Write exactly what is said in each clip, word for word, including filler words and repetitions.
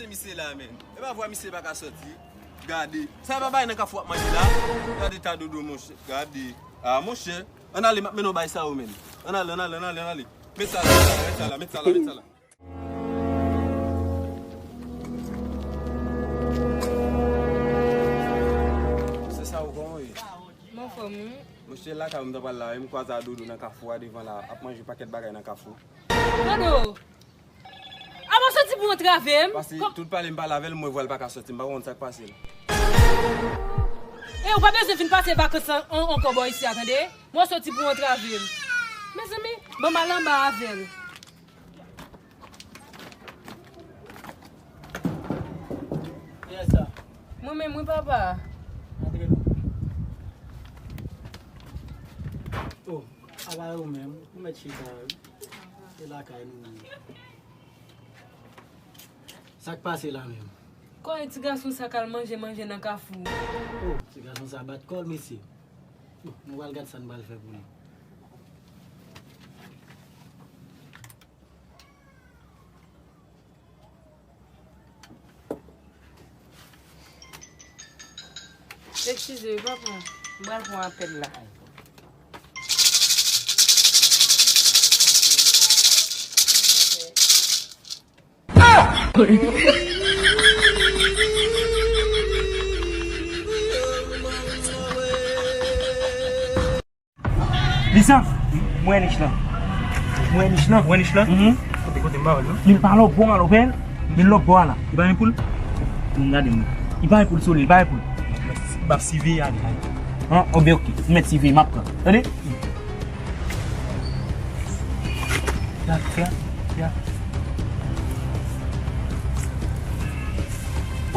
Misye la, menm. E pa vwa misye pa ka sòti. Gade. Sa pa bay nan kafou ap manje la. Gade ta dodo, monchè. Gade. Ah, monchè. Ann ale, m ap mennen w bay sa yo, menm. Ann ale, ann ale, ann ale, ann ale. Met sa la, met sa la, met sa la, met sa la, met sa la. Se sa ou, kòman w ye? Mwen anfòm, wi. Monchè, lakay ou m t ap pral la, wi, m kwaze a Dodo nan kafou a devan la, ap manje pakèt bagay nan kafou. Dodo! Avan w soti pou antrave m. Pase tout pale m pale avè l, m wè vwa l pa ka soti, m pa konn sa k pase l. E ou pa bezwen vin pase vakans an, an, ankò bò isi a, tande? Mwen soti pou antrave m. Mezanmi, ban m al anba avè l. Kiyès sa? Mwen menm, wi, papa. Antre non. Oh, apa ou menm? Ou mèt chita, wi. Se lakay nou menm. Sa k pase la menm? Kòman ti gason sa k al manje, manje nan kafou? Oh, ti gason sa bat kò l, mesye. Bon, nou pral gad sa n pral fè pou li. Eskize, papa. M pral pran apèl la. Lisa, mwen nich lan. Mwen nich lan. Mwen nich lan? Mhm. Kote, kote, m pa wè l, non. Men l pa lòbò a, lòbò a. Men l lòbò a la. Li pa gen poul? Mwen gade m. Li pa gen poul sou li, li pa gen poul. M ap siveye ale, ale. An, oke, oke. Ou mèt siveye, m ap pran. Tande? Ya, ya, ya.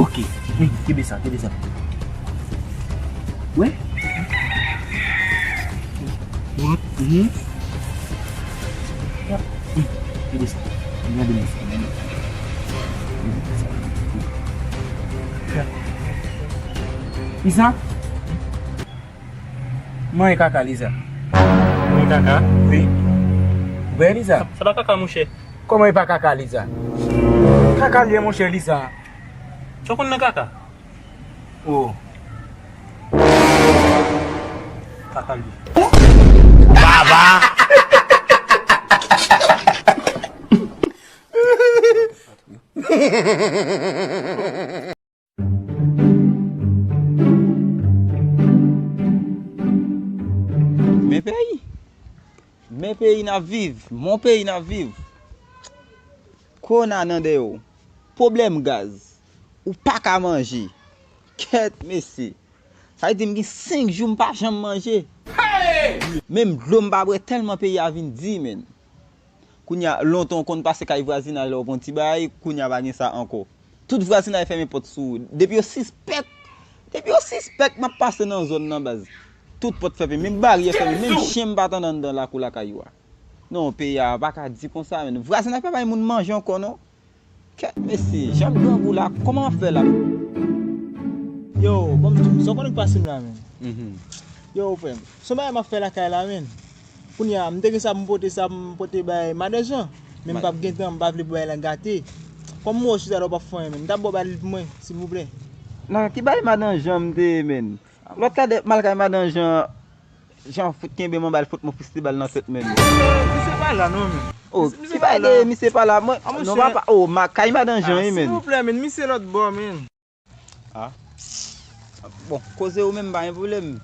Ok. Wi, kenbe sa, kenbe sa. Wè? Mhm. Wi, kenbe sa. Gade mwen sa. Isa? Mwen e kaka Liza. Mwen e kaka? Wi. Ou wè Liza? Sa, sa pa kaka, monchè. Kòman e pa kaka Liza? Kaka l ye, monchè, Liza. Sa w konn nan kaka? Oh. Kaka l ye. Baba! Men peyi. Men peyi n ap viv. Mon peyi n ap viv. Kowona nan dèyè w. Pwoblèm gaz. Ou pa ka manje. Kèt, mesye. Sa vle di m gen senk jou m pa janm manje. Menm dlo m pa bwè tèlman peyi a vin di, menn. Kounye a, lontan w konn pase kay vwazinaj la, w pran ti bagay, kounye a pa gen sa ankò. Tout vwazinaj fèmen pòt sou ou. Depi yo sispèk, depi yo sispèk m ap pase nan zòn nan, baz, tout pòt fèmen, menm baryè fèmen, menm chen m pa tande anndan lakou lakay ou a. Non, peyi a pa ka di konsa, menn. Vwazinaj pa bay moun manje ankò, non. Kèt, mesye, jan grangou la, kòman w ap fè la? Yo, bon, m di w, sa w konnen k pase m la, menn? Mhm. Yo, frè m, se yon bagay m ap fè lakay la, menn. Kounye a, m te gen sa pou m pote, sa pou m pote bay Madan Jan. Men m p ap gen tan, m pa vle pou bagay la gate. Kòm m wè w chita la, w p ap fè anyen, menn. M ta ba w bay li pou mwen, silvouplè. Nan ki bay Madan Jan m te ye, menn? Lòt kadè m al kay Madan Jan, Jan fout kenbe m anba l, fout mwen fistibal nan tèt, menn. Misye pa la non, menn. Oh, misye pa la. Misye pa la, mwen, non, papa, oh, ma, kay Madan Jan, wi, menn. Silvouplè, menn, misye lòt bò, menn. Ah. Bon, koze ou menm, pa gen pwoblèm.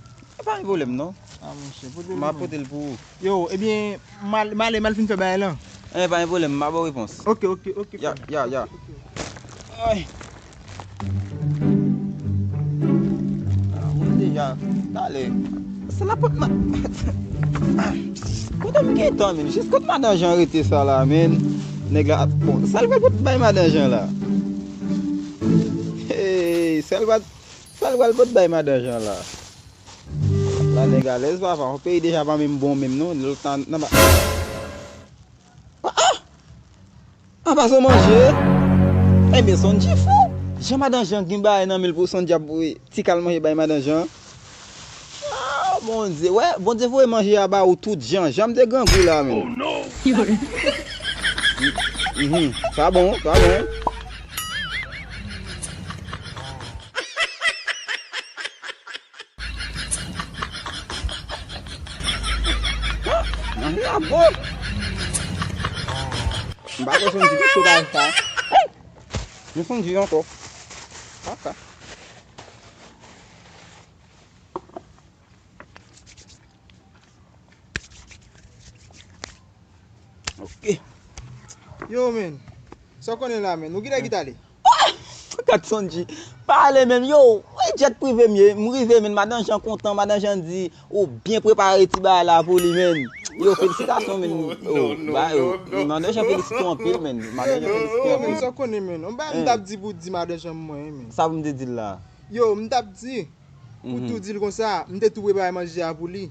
Pa gen pwoblèm, non. Ah, monchè, pote l pou mwen. M a pote l pou ou. Yo, ebyen, m al, m ale, m al fin fè bagay lan. Eh, pa gen pwoblèm, m a ba w repons. Ok, ok, ok, frè m. Ya, ya, ya. Ok, ok. Ay. Ah, mwen deja, talè. Se la pot ma-, kote m gentan, menn? Jis kot Madan Jan rete sa la, menn? Nèg la, bon, sa l pral pot bay Madan Jan la? Hey, sa l pral, sa l pral pot bay Madan Jan la? La nèg alèz, papa. Yon peyi deja pa menm bon menm, non. Lòt tan, nan ba-, ah, ah! Anba zo manje. Ebyen, Sondji fou. Jan Madan Jan gen bagay nan men l pou Sondji ap voye ti kal manje bay Madan Jan. Ah, Bondye. Wè, Bondye voye manje a ba ou tout jan. Jan m te grangou la, menn. Oh, non. Mhm. Sa bon, sa bon. Bravo! M pa kwè Sondji gen cho parèy sa. Men Sondji ankò. Papa. Ok. Yo, men. Sa w konnen la, men. Ou kilè ki t ale? Gad Sondji. Pa ale, men. Yo, wi, jet prive m ye. M rive, men. Madan Jan kontan. Madan Jan di, ou byen prepare ti bagay la pou li, men. Yo, felisitasyon, men. Oh, ba, yo. Madan Jan felisite w anpil, men. Madan Jan felisite w anpil. Yo, men, sa w konnen, men. Yon bagay m t ap di pou di Madan Jan mwen, men. Sa pou m te di l la? Yo, m t ap di, pou tou di l konsa, m te tou prepare manje a pou li.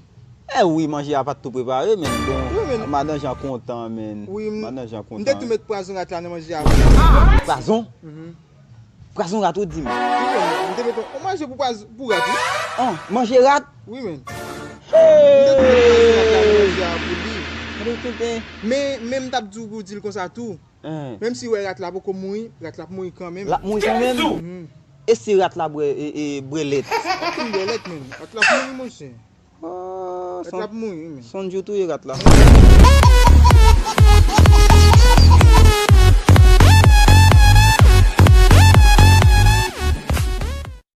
Eh wi, manje a pa t tou prepare, men. Bon, Madan Jan kontan, men. Wi, m, Madan Jan kontan. M te tou met pwazon rat la nan manje a pou li. Pwazon? Pwazon rat ou di m? Wi, men, m te met yon manje pou pwaz-, pou rat, wi. Ah, manje rat? Wi, men. M te tou met pwazon rat la nan manje a pou li. Men, men m t ap di w pou di l konsa tou. Menm si w wè rat la poko mouri, rat la ap mouri kanmenm. L ap mouri kanmenm? E si rat la bwè, e, e, bwè lèt? Rat la ap mouri, monchè. Rat la ap mouri, men. Sondji touye rat la.